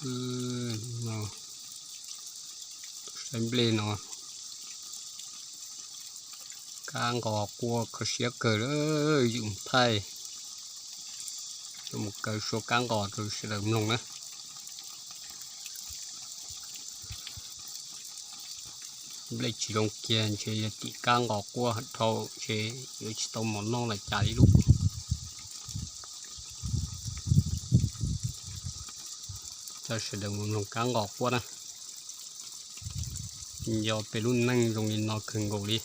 Saib nplej no, kab nqos quaj kho siab kawg, yus thaij coj mus kaw suab kab nqos rau sawv daws mloog na. Nplej tsis zoo kiag ntshe yog tim kab nqos quaj dhau ntshe yuav tsis tau mov noj los cas li lauj. Coj sawv daws mus mloog kab nqos quaj na. Nco peb lub neej zoo li no kawg nkaus li.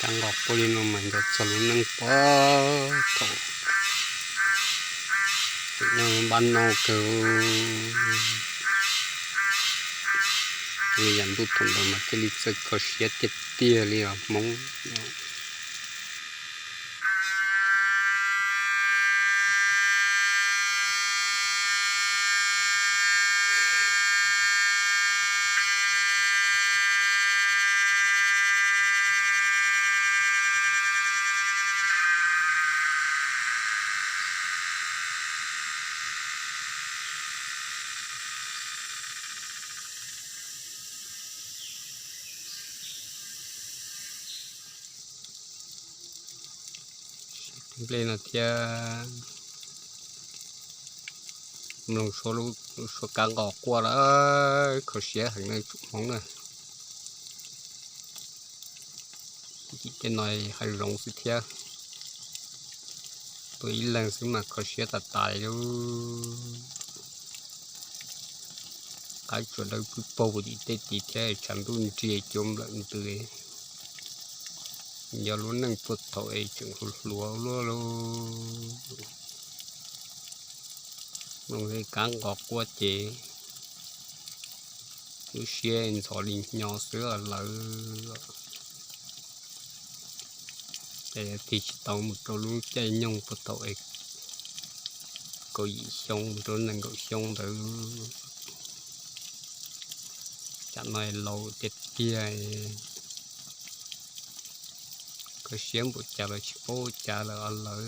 Kab nqos quaj li no mas nco txog lub neej puag thaum nyob npab no kawg. Li yam ntuj thaum ntawd mas thiaj li txawj kho siab tiag tiag li os Hmoob. Nplej no thiab, mloog suab kab nqos quaj lawm, kho siab heev na tsoom Hmoob na. Tim tej no hav zoov xwb thiab, tuaj ib leeg xwb mas kho siab tas tas li. Qaib tsuas dawb pwb paug tim tej tid thiab tshav ntuj nrig cuav nplawm ntws. Yog lub neej puag thaum es tseem hluas hluas luaj lauj. Mloog li kab nqos quaj ces lub siab ntxhov li hnyo xwb lawm. Ces tig tsis tau mus rau lub caij nyoog puag thaum es kaum yim xyoo mus rau nees nkaum xyoo ntawd. Tsam no laus tiag tiag, kho siab npaum cas los tsis paub ua cas lawm os lawv.